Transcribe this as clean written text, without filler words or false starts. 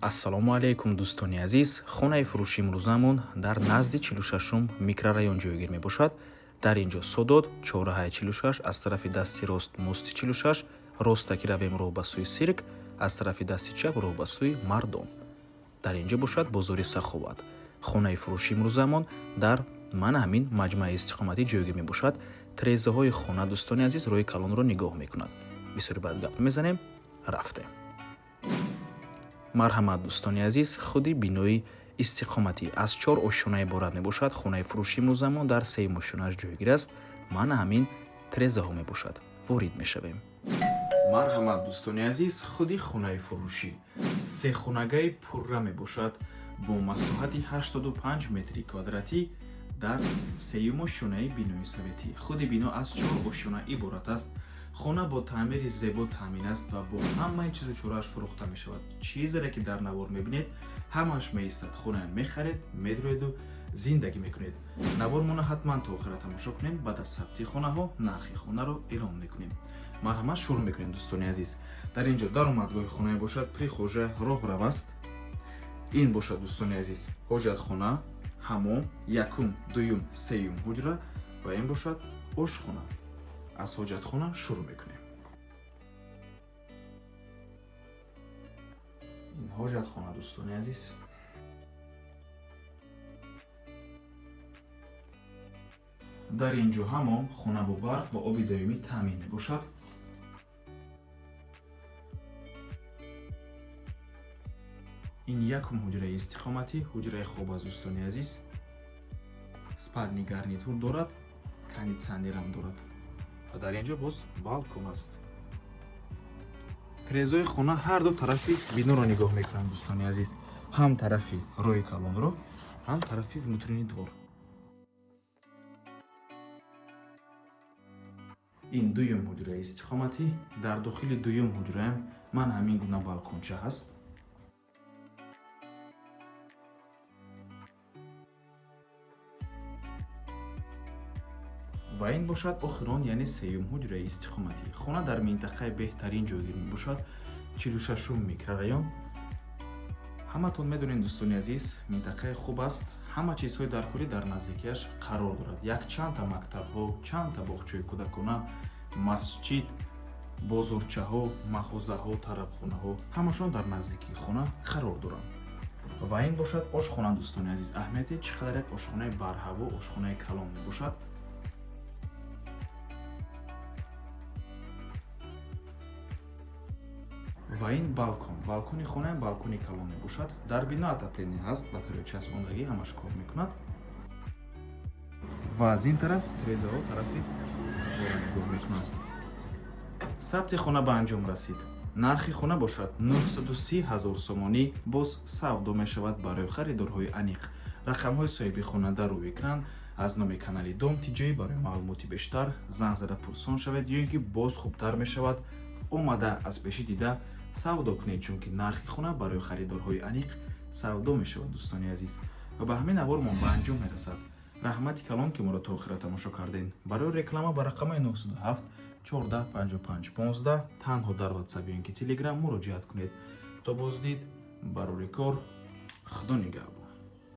Ассалому алайкум, дӯстони азиз. Хонаи фурӯши имрӯзамон дар назди 46-ум микрорайон ҷойгир мебошад. Дар ин ҷо Содот, чорраҳаи 46, аз тарафи дасти рост мости 46, роста ки равем, роҳ ба сӯи сирк, аз тарафи дасти чап роҳ ба сӯи Мардон. Дар ин ҷо бошад бозори Саховат. Хонаи фурӯши имрӯзамон дар мана ҳамин маҷмӯаи истиқоматӣ ҷойгир мебошад. Трезаҳои хона, дӯстони азиз, роҳи калонро нигоҳ мекунад. Бисёри баъд гап мезанем, рафтем. Марҳамат, дӯстони азиз, худи бинои истиқоматӣ аз чор ошёна иборат мебошад. Хонаи фурӯши имрӯзамон дар сеюм ошёнааш ҷойгир аст. Мана ҳамин трезаҳо мебошад. Ворид мешавем. Марҳамат, дӯстони азиз, худи хонаи фурӯшӣ сехонагаи пурра мебошад бо масоҳати 85 метри квадратӣ дар сеюм ошёнаи бинои советӣ. Худи бино аз чор ошёна иборат аст. Хона бо таъмири зебо таъмин аст ва бо ҳамаи чизу чорааш фурӯхта мешавад. Чизере ки дар навор мебинед, ҳамааш меистад. Хона мехаред, медроеду зиндагӣ мекунед. Навормона ҳатман то охира тамошо кунед. Баъд аз сабти хонаҳо нархи хонаро эълон мекунем. Марҳамат, шурӯъ мекунем, дӯстони азиз. Дар ин ҷо даромадгоҳи хонае бошад, прихожая, роҳрав аст. Ин бошад, дӯстони азиз, ҳоҷатхона, ҳамом, якум, дуюм, сеюм ҳуҷра ва ин бошад ошхона. Аз ҳоҷатхона шурӯъ мекунем. Ин ҳоҷатхона, дӯстони азиз. Дар ин ҷо ҳамом. Хона бо барқ ва оби доимӣ таъмин мебошад. Ин якум ҳуҷраи истиқоматӣ, ҳуҷраи хоб аст, дӯстони азиз. Спальный гарнитур дорад, кондитсионерам дорад ва дар ин ҷо боз балкон аст. Трезои хона ҳар ду тарафи биноро нигоҳ мекунанд, дӯстони азиз, ҳам тарафи роҳи калонро, ҳам тарафи внутренний двор. Ин дуюм ҳуҷраи истиқоматӣ. Дар дохили дуюм ҳуҷраям ман ҳамин гуна балконча ҳаст. Ва ин бошад охирон, яъне сеюм ҳуҷраи истиқоматӣ. Хона дар минтақаи беҳтарин ҷойгир мебошад, 46-ум микрорайон. Ҳаматон медонед, дӯстони азиз, минтақаи хуб аст, ҳама чизҳои даркорӣ дар наздикиаш қарор дорад: якчандта мактабҳо, чандта боғчаи кӯдакона, масҷид, бозорчаҳо, мағозаҳо, тарабхонаҳо ҳамашон дар наздикии хона қарор доранд. Ва ин бошад ошхона, дӯстони азиз. Аҳамияти чӣ қадар як ошхонаи барҳаво, ошхонаи калон мебошад. Ва ин балкон. Балкони хона балкони калон мебошад. Дар бино отопление ҳаст, батарея часпондагӣ, ҳамаш кор мекунад. Ва аз ин тараф трезаҳо тарафи двора нигоҳ мекунанд. Сабти хона ба анҷом расид. Нархи хона бошад 930 ҳазор сомонӣ, боз савдо мешавад. Барои харидорҳои аниқ рақамҳои соҳиби хона дар рӯи экран. Аз номи канали Дом Тиҷоӣ барои маълумоти бештар занг зада пурсон шавед ё ин ки боз хубтар мешавад, омада аз пешӣ дида савдо кунед, чунки нархи хона барои харидорҳои аниқ савдо мешавад, дӯстони азиз. Ва ба ҳамин навормон ба анҷом мерасад. Раҳмати калон, ки моро то охира тамошо кардем. Барои реклама ба рақамҳои 907 14 55 15 танҳо дар Ватсап ё ин ки Телеграм муроҷиат кунед. То боздид, барори кор, Худо нигаҳбон.